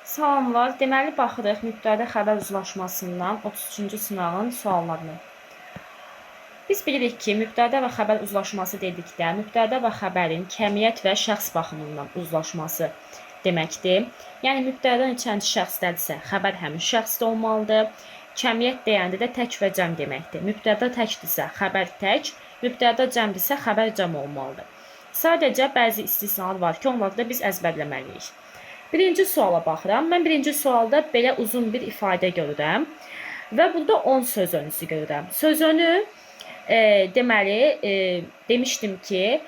Salamlar. Deməli baxırıq mübtəda xəbər uzlaşmasından 33-cü sınağın suallarına. Biz bilirik ki, mübtəda və xəbər uzlaşması dedikdə mübtəda və xəbərin kəmiyyət və şəxs baxımından uzlaşması deməkdir. Yəni mübtəda neçənci şəxsdədirsə, xəbər həmin şəxsdə olmalıdır. Kəmiyyət deyəndə də tək və cəm deməkdir. Mübtəda təkdirsə, xəbər tək, mübtəda cəmdirsə, xəbər cəm olmalıdır. Sadəcə bəzi istisnalar var ki, onları da biz əzbərləməliyik. Birinci suala baxıram. Mən birinci sualda belə uzun bir ifadə görürəm və burada 10 söz önüsü görürəm. Söz önü deməli demişdim ki,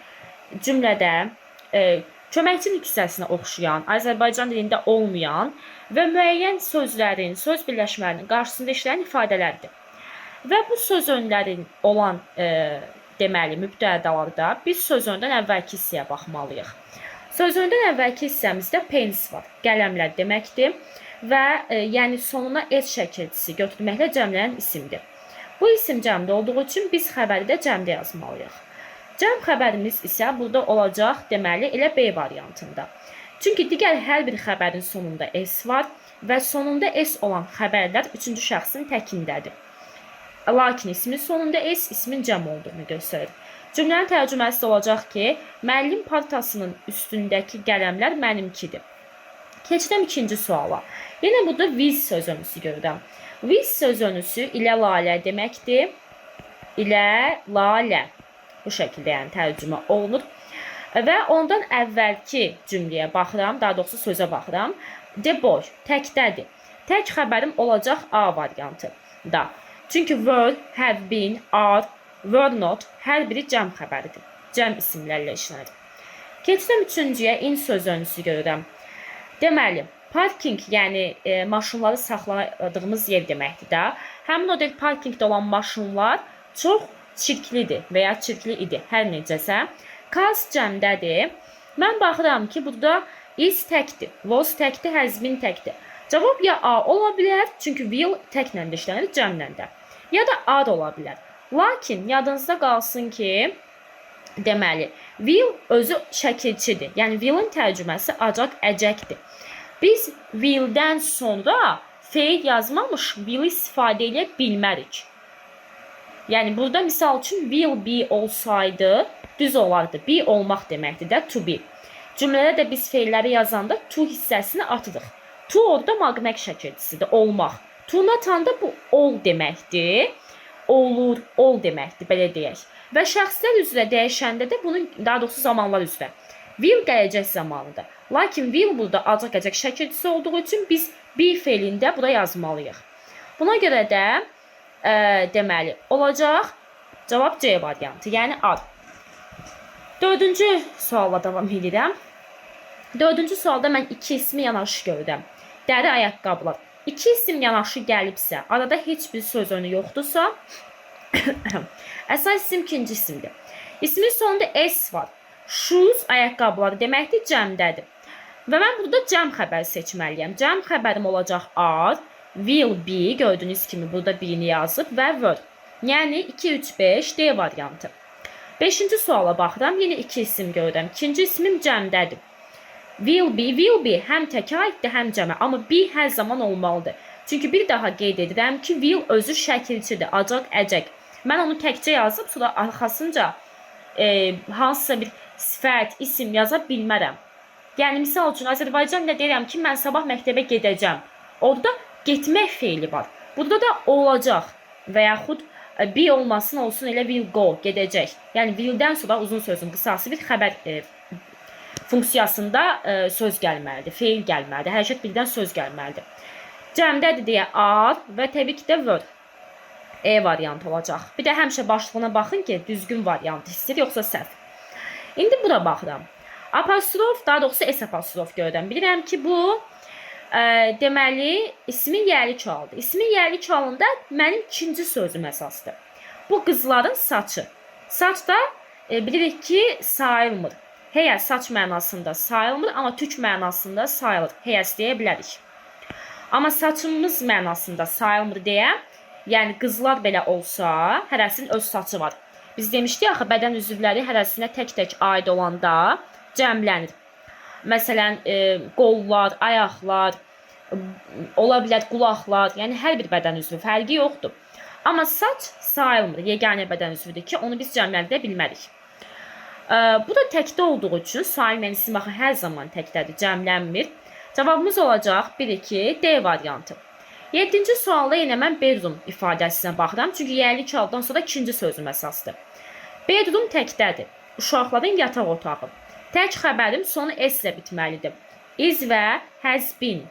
cümlədə köməkçi hissəsinə oxşayan, Azərbaycan dilində olmayan və müəyyən sözlərin, söz birləşmələrinin qarşısında işləyən ifadələrdir. Və bu söz önlərin olan deməli mübtədalarda biz söz öndən əvvəlki hissəyə baxmalıyıq. Söz öndən əvvəlki hissəmizdə pens var, qələmlər deməkdir və yəni sonuna s şəkilçisi götürməklə cəmlənən isimdir. Bu isim cəmdə olduğu üçün biz xəbəri də cəmdə yazmalıyıq. Cəm xəbərimiz isə burada olacaq, deməli, elə B variantında. Çünki digər hər bir xəbərin sonunda s var və sonunda s olan xəbərlər üçüncü şəxsin təkindədir. Lakin ismin sonunda s ismin cəm olduğunu göstərir. Cümlənin tərcüməsi də olacaq ki, müəllim partasının üstündəki qələmlər mənimkidir. Keçirəm ikinci suala. Yenə burada with söz önüsü görürəm. With söz önüsü ilə lalə deməkdir. İlə lalə. Bu şəkildə yəni tərcümə olunur. Və ondan əvvəlki cümləyə baxıram, daha doğrusu sözə baxıram. The boy təkdədir. Tək xəbərim olacaq A variantı da. Çünki were, have been, are, were not hər biri cəm xəbəridir. Cəm isimlərlə işlənir. Keçirəm üçüncüyə, in söz önüsü görürəm. Deməli, parking, yəni maşınları saxladığımız yer deməkdir də. Həmin o deyil parkingdə olan maşınlar çox çirklidir və ya çirkli idi, hər necəsə. Cars cəmdədir. Mən baxıram ki, burada is təkdir, was təkdir, has been təkdir. Cavab ya A ola bilər, çünki will təklə də işlənir, cəmlə də. Ya da A da ola bilər. Lakin yadınızda qalsın ki, deməli, will özü şəkilçidir. Yəni will-in tərcüməsi acaq, əcəkdir. Biz will-dən sonra feil yazmamış will-i istifadə edə bilmərik. Yəni burada misal üçün will be olsaydı düz olardı. Be olmaq deməkdir də, to be. Cümlədə də biz feilləri yazanda to hissəsini atırıq. To orada maq-məq şəkilçisidir, olmaq. To-nu atanda bu ol deməkdir. Olur, ol deməkdir, belə deyək. Və şəxslər üzrə dəyişəndə də bunun, daha doğrusu zamanlar üzrə. Will gələcək zamanıdır. Lakin will burada acaq-əcək şəkilçisi olduğu üçün biz be feilində bura yazmalıyıq. Buna görə də deməli olacaq cavab C variantı, yəni are. Dördüncü sualla davam edirəm. Dördüncü sualda mən iki ismi yanaşı görürəm. Dəri ayaqqabılar. İki isim yanaşı gəlibsə, arada heç bir söz önü yoxdursa, əsas isim ikinci isimdir. İsmin sonunda S var. Shoes ayaqqabıları deməkdir, cəmdədir. Və mən burada cəm xəbər seçməliyəm. Cəm xəbərim olacaq are, will be, gördüyünüz kimi burada be-ni yazıb və were. Yəni 2, 3, 5 D variantı. Beşinci suala baxıram. Yenə iki isim görürəm. İkinci ismim cəmdədir. Will be, will be həm təkə aiddir, həm cəmə. Amma be hər zaman olmalıdır. Çünki bir daha qeyd edirəm ki, will özü şəkilçidir, acaq, əcək. Mən onu təkcə yazıb, sonra arxasınca hansısa bir sifət, isim yaza bilmərəm. Yəni, misal üçün, Azərbaycan dilində deyirəm ki, mən sabah məktəbə gedəcəm. Orada getmək feili var. Burada da olacaq və yaxud be olmasın, olsun elə will go, gedəcək. Yəni, will-dən sonra uzun sözün qısası bir xəbər funksiyasında söz gəlməlidir, feil gəlməlidir, hərəkət bildirən söz gəlməlidir. Cəmdədir deyə are və təbii ki də were. E variantı olacaq. Bir də həmişə başlığına baxın ki, düzgün variantı istəyir, yoxsa səhv. İndi bura baxıram. Apostrof, daha doğrusu S apostrof görürəm. Bilirəm ki, bu deməli ismin yəli haldır. İsmin yəli halında mənim ikinci sözüm əsasdır. Bu qızların saçı. Saç da bilirik ki, sayılmır. Hair saç mənasında sayılmır, amma tük mənasında sayılır. Hairs deyə bilərik. Amma saçımız mənasında sayılmır deyə, yəni qızlar belə olsa, hərəsinin öz saçı var. Biz demişdik axı, bədən üzvləri hərəsinə tək-tək aid olanda cəmlənir. Məsələn, qollar, ayaqlar, ola bilər qulaqlar, yəni hər bir bədən üzvü, fərqi yoxdur. Amma saç sayılmır, yeganə bədən üzvüdür ki, onu biz cəmləndirə bilmərik. Bu da təkdə olduğu üçün sayılmayan isim baxın hər zaman təkdədir, cəmlənmir. Cavabımız olacaq 1, 2, D variantı. 7-ci sualda yenə mən bedroom ifadəsinə baxıram. Çünki yiyəli haldan sonra ikinci sözüm əsasdır. Bedroom təkdədir. Uşaqların yataq otağı. Tək xəbərim sonu S ilə bitməlidir. Is və has been.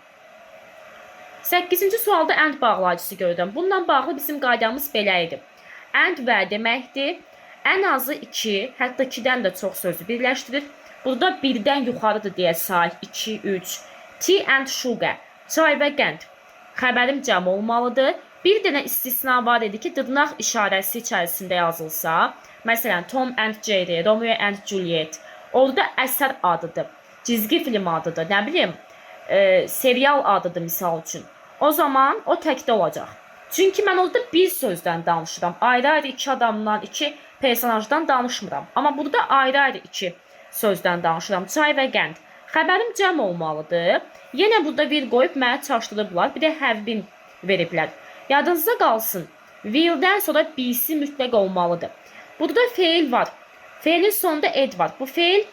8-ci sualda and bağlayıcısı görürəm. Bununla bağlı bizim qaydamız belə idi. And və deməkdir. Ən azı 2, hətta 2-dən də çox sözü birləşdirir. Burada 1-dən yuxarıdır deyə say 2, 3. Tea and sugar, çay və qənd. Xəbərim cəm olmalıdır. Bir dənə istisna var idi ki, dırnaq işarəsi içərisində yazılsa, məsələn Tom and Jerry, Romeo and Juliet, orada əsər adıdır, cizgi film adıdır, nə bilim, serial adıdır misal üçün. O zaman o təkdə olacaq. Çünki mən orada bir sözdən danışıram. Ayrı-ayrı iki adamdan, iki personajdan danışmıram. Amma burada ayrı-ayrı iki sözdən danışıram. Çay və qənd. Xəbərim cəm olmalıdır. Yenə burada bir qoyub mənə çaşdırıblar. Bir də have been veriblər. Yadınızda qalsın. Will-dən sonra be-si mütləq olmalıdır. Burada feil var. Feilin sonunda ed var. Bu feil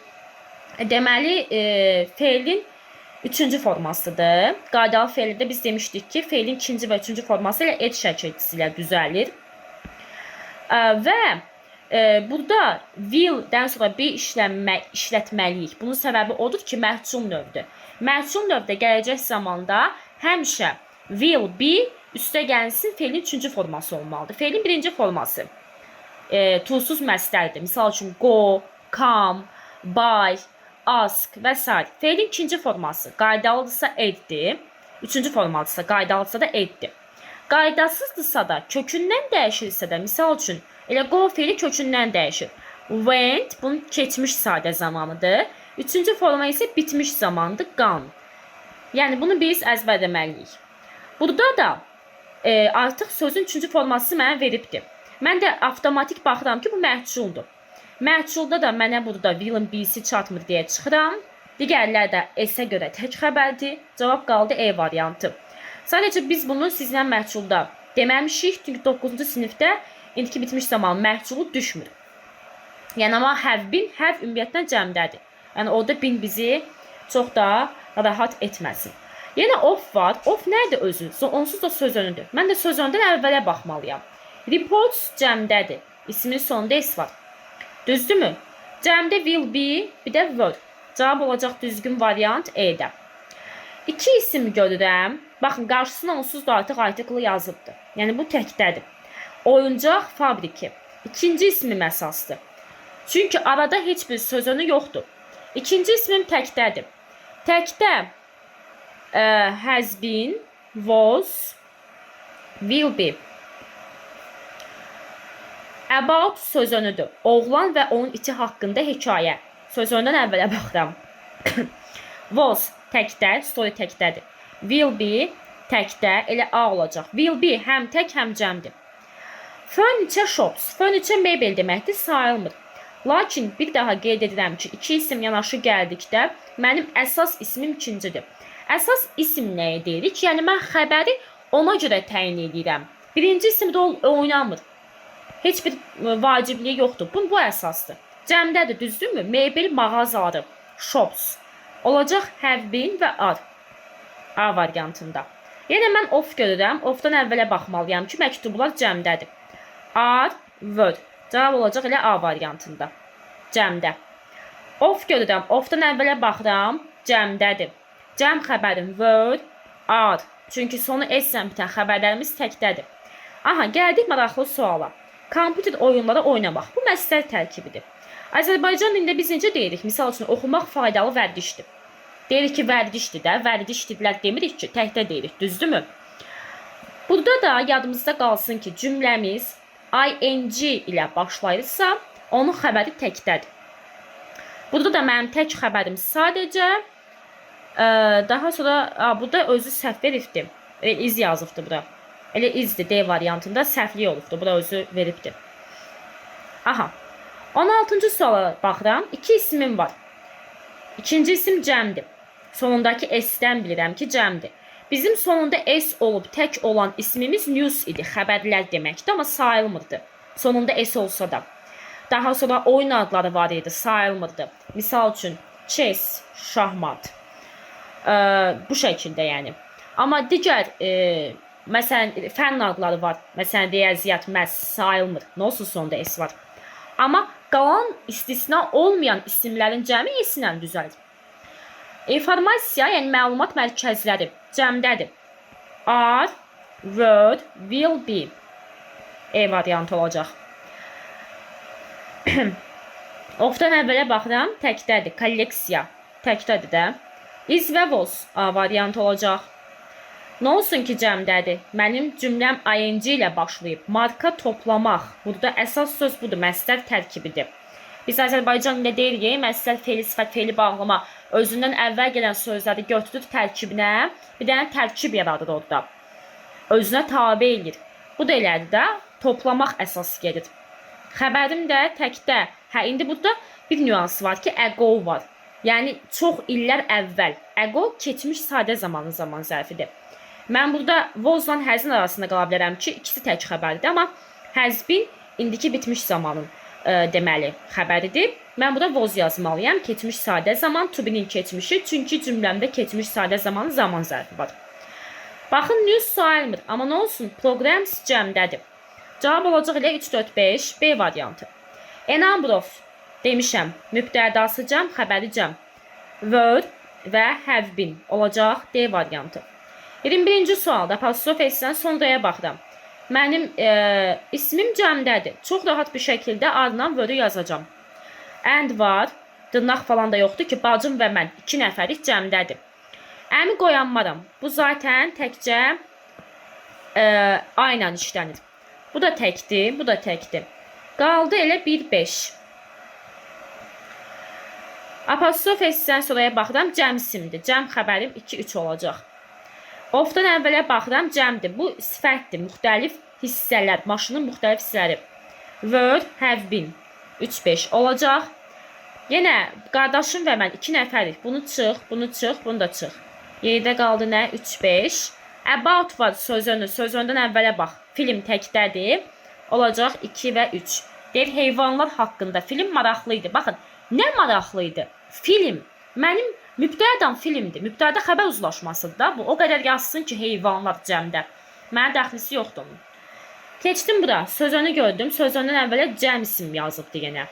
deməli feilin üçüncü formasıdır. Qaydalı feildə biz demişdik ki, feilin ikinci və üçüncü forması ilə ed şəkilçisi ilə düzəlir. Və burada will-dən sonra be işlətməliyik. Bunun səbəbi odur ki, məhcul növdür. Məhcul növdə gələcək zamanda həmişə will be üstə gəlsin feilin üçüncü forması olmalıdır. Feilin birinci forması to'suz məstərdir. Misal üçün go, come, buy, ask və s. Feilin ikinci forması qaydalıdırsa add-dir. Üçüncü formalıdırsa, qaydalıdırsa da add-dir. Qaydasızdırsa da, kökündən dəyişirsə də, misal üçün, elə go feili kökündən dəyişir. Went, bunun keçmiş sadə zamanıdır. Üçüncü forma isə bitmiş zamandır, gone. Yəni bunu biz əzbərləməliyik. Burada da artıq sözün üçüncü forması mənə veribdir. Mən də avtomatik baxıram ki, bu məhculdur. Məhculda da mənə burada will-in be-si çatmır deyə çıxıram. Digərlər də S-ə görə tək xəbərdir. Cavab qaldı E variantı. Sadəcə biz bunu sizlə məhculda deməmişik. Çünki 9-cu sinifdə indiki bitmiş zaman məhculu düşmür. Yəni amma have been, have ümumiyyətlə cəmdədir. Yəni orada been bizi çox da rahat etməsin. Yenə of var. Of nədir özü? Onsuz da söz önüdür. Mən də söz önündən əvvələ baxmalıyam. Reports cəmdədir. İsmin sonunda S var. Düzdürmü? Cəmdə will be, bir də were. Cavab olacaq düzgün variant E-də. İki isim görürəm. Baxın, qarşısına onsuz da artıq article yazıbdır. Yəni bu təkdədir. Oyuncaq fabriki. İkinci ismim əsasdır. Çünki arada heç bir söz önü yoxdur. İkinci ismim təkdədir. Təkdə has been, was, will be. About söz önüdür. Oğlan və onun iti haqqında hekayə. Söz önündən əvvələ baxıram. Was təkdə, story təkdədir. Will be təkdə, elə A olacaq. Will be həm tək, həm cəmdir. Furniture shops. Furniture mebel deməkdir, sayılmır. Lakin bir daha qeyd edirəm ki, iki isim yanaşı gəldikdə mənim əsas ismim ikincidir. Əsas isim nəyə deyirik? Yəni mən xəbəri ona görə təyin edirəm. Birinci isim rol oynamır. Heç bir vacibliyi yoxdur. Bu əsasdır. Cəmdədir, düzdürmü? Mebel mağazaları, shops. Olacaq have been və are. A variantında. Yenə mən of görürəm. Ofdan əvvələ baxmalıyam ki, məktublar cəmdədir. Are, were. Cavab olacaq elə A variantında. Cəmdə. Of görürəm. Ofdan əvvələ baxıram. Cəmdədir. Cəm xəbərim were, are. Çünki sonu S ilə bitən xəbərlərimiz təkdədir. Aha, gəldik maraqlı suala. Kompüter oyunları oynamaq. Bu məstər tərkibidir. Azərbaycan dilində biz necə deyirik? Misal üçün, oxumaq faydalı vərdişdir. Deyirik ki, vərdişdir də, vərdişdirlər demirik ki, təkdə deyirik, düzdürmü? Burada da yadımızda qalsın ki, cümləmiz ing ilə başlayırsa, onun xəbəri təkdədir. Burada da mənim tək xəbərim sadəcə daha sonra burada özü səhv veribdir. Is yazıbdır bura. Elə isdir D variantında səhvlik olubdur. Bura özü veribdir. Aha. 16-cı suala baxıram. İki ismim var. İkinci isim cəmdir. Sonundakı S-dən bilirəm ki, cəmdir. Bizim sonunda S olub tək olan ismimiz news idi, xəbərlər deməkdir, amma sayılmırdı. Sonunda S olsa da. Daha sonra oyun adları var idi, sayılmırdı. Misal üçün chess, şahmat. Bu şəkildə yəni. Amma digər məsələn fənn adları var. Məsələn riyaziyyat, məhz sayılmır. Nə olsun sonunda S var. Amma qalan istisna olmayan isimlərin cəmi S ilə düzəlir. İnformasiya, yəni məlumat mərkəzləri cəmdədir. Are, were, will be. E variantı olacaq. Of-dan əvvələ baxıram, təkdədir. Kolleksiya təkdədir də. Is və was A variantı olacaq. Nə olsun ki cəmdədir? Mənim cümləm ing ilə başlayıb. Marka toplamaq. Burada əsas söz budur, məsdər tərkibidir. Biz Azərbaycan dilində deyirik, məsdər feili sifət, feili bağlama özündən əvvəl gələn sözləri götürür tərkibinə, bir dənə tərkib yaradır orada. Özünə tabe eləyir. Bu da elədir də, toplamaq əsas gedir. Xəbərim də təkdə. Hə, indi burada bir nüans var ki, ago var. Yəni çox illər əvvəl. Ago keçmiş sadə zamanın zaman zərfidir. Mən burada was-la has-in arasında qala bilərəm ki, ikisi tək xəbərdir, amma has been indiki bitmiş zamanın deməli xəbəridir. Mən burada was yazmalıyam. Keçmiş sadə zaman, to be-nin keçmişi, çünki cümləmdə keçmiş sadə zamanın zaman zərfi var. Baxın, news sayılmır, amma nə olsun? Programs cəmdədir. Cavab olacaq elə 3, 4, 5, B variantı. A number of demişəm. Mübtədası cəm, xəbəri cəm. Were və have been olacaq D variantı. 21-ci sualda apostrof S-dən sonraya baxıram. Mənim ismim cəmdədir. Çox rahat bir şəkildə are-la were-ü yazacağam. And var, dırnaq falan da yoxdur ki, bacım və mən iki nəfərik, cəmdədir. Am-i qoyanmaram. Bu zaten təkcə ayla işlənir. Bu da təkdir, bu da təkdir. Qaldı elə 1 5. Apostrof S-dən sonraya baxıram, cəm isimdir. Cəm xəbərim 2 3 olacaq. Of-dan əvvələ baxıram, cəmdir. Bu sifətdir. Müxtəlif hissələr, maşının müxtəlif hissələri. Were, have been. 3 5 olacaq. Yenə qardaşım və mən iki nəfərik. Bunu çıx, bunu çıx, bunu da çıx. Yerdə qaldı nə? 3 5. About var sözünü. Sözündən əvvələ bax. Film təkdədir. Olacaq 2 və 3. Deyir heyvanlar haqqında film maraqlı idi. Baxın, nə maraqlı idi? Film. Mənim mübtədam filmdir. Mübtəda xəbər uzlaşmasıdır da bu. O qədər yazsın ki, heyvanlar cəmdə. Mənə dəxlisi yoxdur onun. Keçdim bura. Sözünü gördüm. Sözündən əvvələ cəm isim yazıbdı yenə.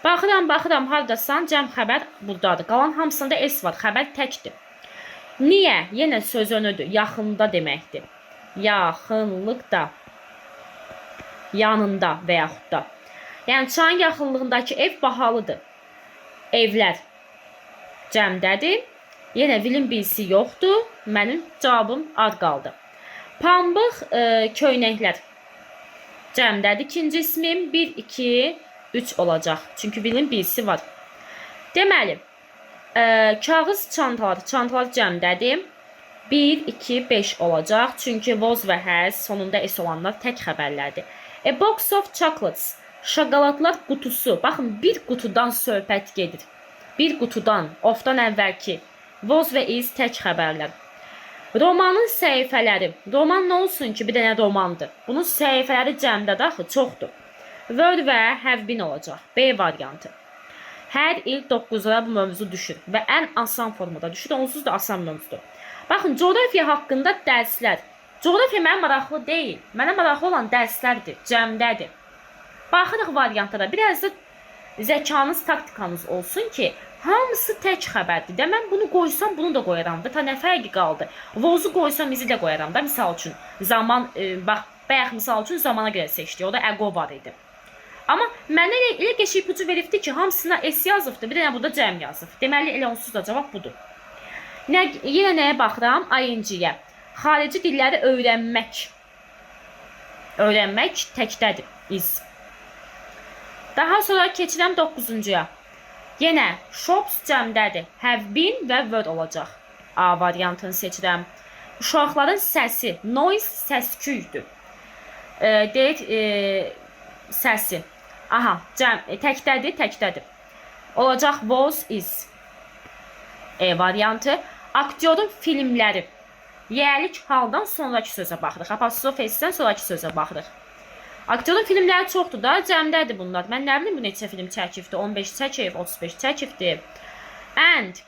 Baxıram, baxıram, hardasan, cəm xəbər burdadır. Qalan hamısında S var. Xəbər təkdir. Niyə? Yenə sözönüdür. Yaxında deməkdir. Yaxınlıqda. Yanında və yaxud da. Yəni çayın yaxınlığındakı ev bahalıdır. Evlər cəmdədir. Yenə will-in be-si yoxdur. Mənim cavabım are qaldı. Pambıq köynəklər cəmdədir. İkinci ismim 1, 2, 3 olacaq. Çünki will-in be-si var. Deməli, kağız çantalar, çantalar cəmdədir. 1, 2, 5 olacaq. Çünki was və has sonunda s olanlar tək xəbərlərdir. A box of chocolates. Şokoladlar qutusu. Baxın, bir qutudan söhbət gedir. Bir qutudan, of-dan əvvəlki. Was və is tək xəbərlər. Romanın səhifələri. Roman nə olsun ki, bir dənə romandır. Bunun səhifələri cəmdədir axı, çoxdur. Were və have been olacaq. B variantı. Hər il 9-lara bu mövzu düşür və ən asan formada düşür. Onsuz da asan mövzudur. Baxın, coğrafiya haqqında dərslər. Coğrafiya mənə maraqlı deyil. Mənə maraqlı olan dərslərdir, cəmdədir. Baxırıq variantlara. Biraz da zəkanız, taktikanız olsun ki, hamısı tək xəbərdir. Də mən bunu qoysam, bunu da qoyaram da. Ta nə fərqi qaldı? Was-u qoysam, is-i də qoyaram da. Misal üçün, zaman, bax, bayaq misal üçün zamana görə seçdik. Orada ago var idi. Amma mənə elə qəşəng ipucu veribdi ki, hamısına S yazıbdı, bir dənə burada cəm yazıb. Deməli, elə onsuz da cavab budur. Yenə nəyə baxıram? ING-yə. Xarici dilləri öyrənmək. Öyrənmək təkdədir. Is. Daha sonra keçirəm 9-uncuya. Yenə shops cəmdədir. Have been və were olacaq. A variantını seçirəm. Uşaqların səsi, noise səsküydür. Deyir səsi. Aha, cəm təkdədir, təkdədir. Olacaq was, is. E variantı. Aktyorun filmləri. Yəlik haldan sonrakı sözə baxırıq. Apostrof S-dən sonrakı sözə baxırıq. Aktyorun filmləri çoxdur da, cəmdədir bunlar. Mən nə bilim bu neçə film çəkibdir? 15 çəkib, 35 çəkibdir. And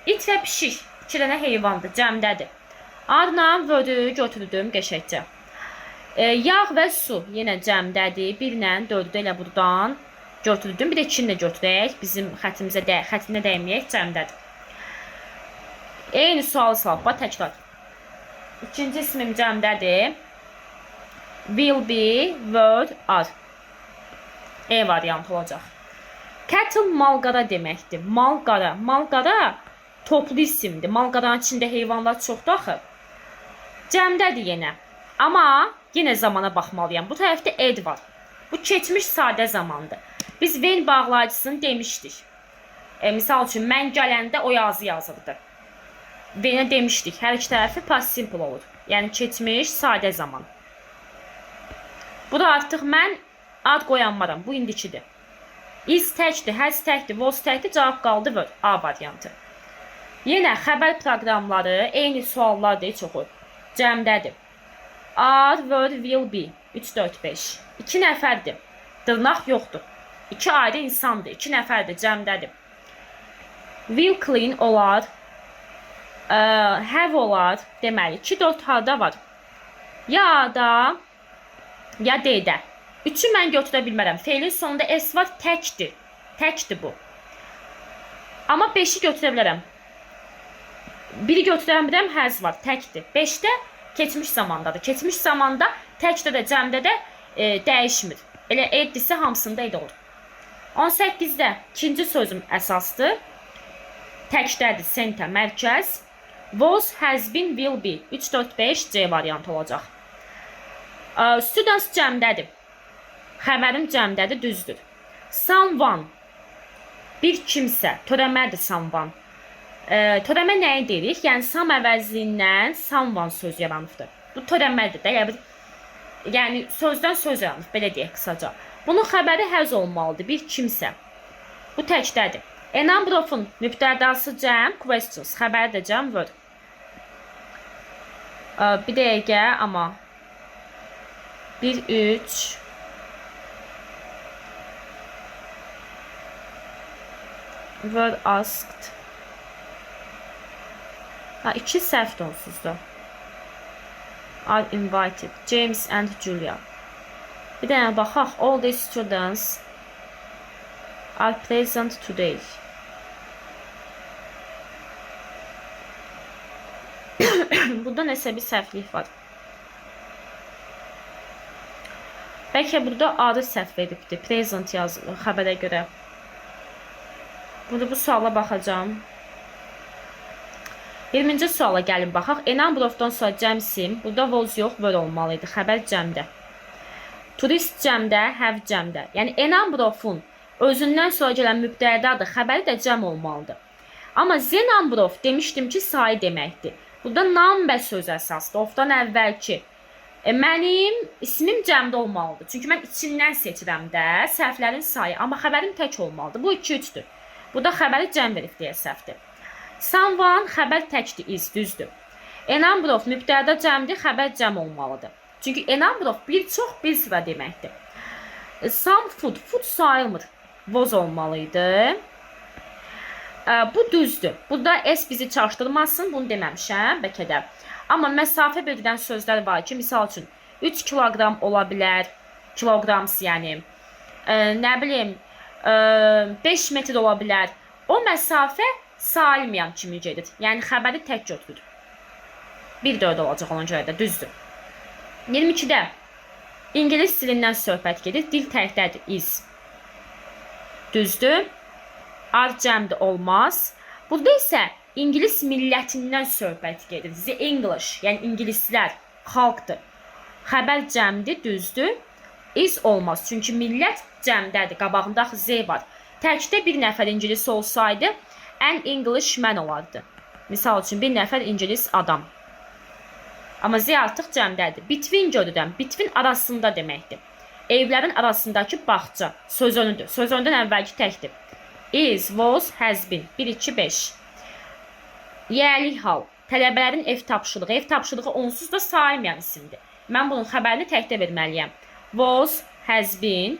it və pişik, iki dənə heyvandır, cəmdədir. Are-la were-ü götürdüm qəşəngcə. Yağ və su yenə cəmdədir. 1 ilə 4-ü də elə buradan götürdüm. Bir də 2-ni də götürək. Bizim xətimizə də, xətinə dəyməyək, cəmdədir. Eyni sualı salıb, bax təkrar. İkinci ismim cəmdədir. Will be, were, are. E variantı olacaq. Cattle malqara deməkdir. Malqara. Malqara toplu isimdir. Malqaranın içində heyvanlar çoxdur axı. Cəmdədir yenə. Amma yenə zamana baxmalıyam. Bu tərəfdə ed var. Bu keçmiş sadə zamandır. Biz when bağlayıcısını demişdik. Misal üçün, mən gələndə o yazı yazırdı. When-ə demişdik. Hər iki tərəfi past simple olur. Yəni keçmiş sadə zaman. Burada artıq mən ad qoyanmaram. Bu indikidir. Is təkdir, has təkdir, was təkdir. Cavab qaldı were. A variantı. Yenə xəbər proqramları, eyni suallar deyil çoxu. Cəmdədir. Are, were, will be. 3, 4, 5. 2 nəfərdir. Dırnaq yoxdur. 2 ayrı insandır. 2 nəfərdir, cəmdədir. Will clean olar. Have olar. Deməli, 2, 4 harda var? Ya A-da, ya D-də. 3-ü mən götürə bilmərəm. Feilin sonunda S var, təkdir. Təkdir bu. Amma 5-i götürə bilərəm. 1-i götürə bilmirəm, has var, təkdir. 5-də keçmiş zamandadır. Keçmiş zamanda təkdə də, cəmdə də dəyişmir. Elə ed-dirsə hamısında ed olur. 18-də ikinci sözüm əsasdır. Təkdədir, center, mərkəz. Was, has been, will be. 3, 4, 5 C variantı olacaq. Students cəmdədir. Xəbərim cəmdədir, düzdür. Someone, bir kimsə, törəmədir someone. Törəmə nəyi deyirik? Yəni some əvəzindən someone söz yaranıbdır. Bu törəmədir də, yəni sözdən söz yaranıb, belə deyək qısaca. Bunun xəbəri has olmalıdır, bir kimsə. Bu təkdədir. A number of-un mübtədası cəm, questions, xəbəri də cəm, were. Bir dəqiqə, amma 1, 3, were asked. Ha, iki səhvdir onsuz da. Are invited. James and Julia. Bir dənə baxaq. All the students are present today. Burada nəsə bir səhvlik var. Bəlkə burada arı səhv veribdir. Present yazılır xəbərə görə. Burada bu suala baxacağam. 20-ci suala gəlin baxaq. A number of-dan sonra cəm sim. Burada was yox, were olmalı idi. Xəbər cəmdə. Turist cəmdə, have cəmdə. Yəni a number of-un özündən sonra gələn mübtədadır. Xəbəri də cəm olmalıdır. Amma the number of demişdim ki, sayı deməkdir. Burada number sözü əsasdır. Of-dan əvvəlki. Mənim ismim cəmdə olmalıdır. Çünki mən içindən seçirəm də səhvlərin sayı. Amma xəbərim tək olmalıdır. Bu 2-3-dür. Burada xəbəri cəm verib deyə səhvdir. Someone xəbər təkdir, is, düzdür. A number of mübtəda cəmdir, xəbər cəm olmalıdır. Çünki a number of bir çox, bir sıra deməkdir. Some food, food sayılmır. Was olmalıydı. Bu düzdür. Burada S bizi çaşdırmasın, bunu deməmişəm bəlkə də. Amma məsafə bildirən sözlər var ki, misal üçün 3 kiloqram ola bilər, kiloqrams yəni, nə bilim, 5 metr ola bilər. O məsafə sayılmayan kimi gedir. Yəni xəbəri tək götürür. 1-4 olacaq ona görə də, düzdür. 22-də İngilis dilindən söhbət gedir. Dil təkdədir, is. Düzdür. Are cəmdir, olmaz. Burada isə İngilis millətindən söhbət gedir. The English, yəni ingilislər, xalqdır. Xəbər cəmdir, düzdür. Is olmaz. Çünki millət cəmdədir. Qabağında axı Z var. Təkdə bir nəfər ingilis olsaydı, an Englishman olardı. Misal üçün, bir nəfər ingilis adam. Amma Z artıq cəmdədir. Between görürəm. Between arasında deməkdir. Evlərin arasındakı bağça sözönüdür. Sözöndən əvvəlki təkdir. Is, was, has been. 1, 2, 5. Yəlik hal. Tələbələrin ev tapşırığı. Ev tapşırığı onsuz da sayılmayan isimdir. Mən bunun xəbərini təkdə verməliyəm. Was, has been.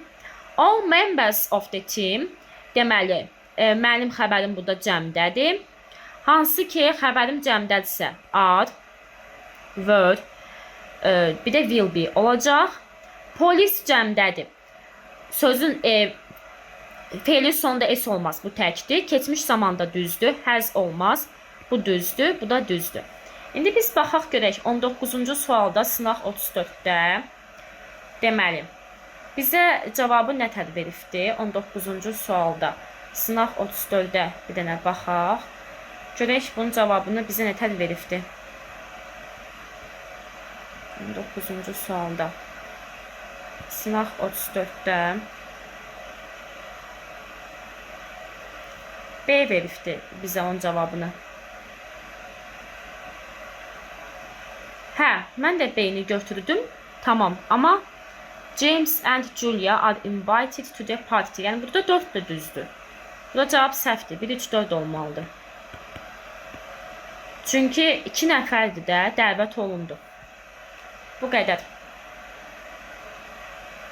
All members of the team. Deməli, mənim xəbərim burada cəmdədir. Hansı ki, xəbərim cəmdədirsə, are, were, bir də will be olacaq. Polis cəmdədir. Sözün feilin sonunda s olmaz. Bu təkdir. Keçmiş zamanda düzdür. Has olmaz. Bu düzdür. Bu da düzdür. İndi biz baxaq görək 19-cu sualda sınaq 34-də. Deməli, bizə cavabı nə tər veribdi? 19-cu sualda sınaq 34-də bir dənə baxaq. Görək bunun cavabını bizə nə tər veribdi? 19-cu sualda sınaq 34-də B veribdi bizə onun cavabını. Hə, mən də B-ni götürdüm. Tamam, amma James and Julia are invited to the party. Yəni burada 4 də düzdür. Burada cavab səhvdir. 1, 3, 4 olmalıdır. Çünki 2 nəfərdir də, dəvət olundu. Bu qədər.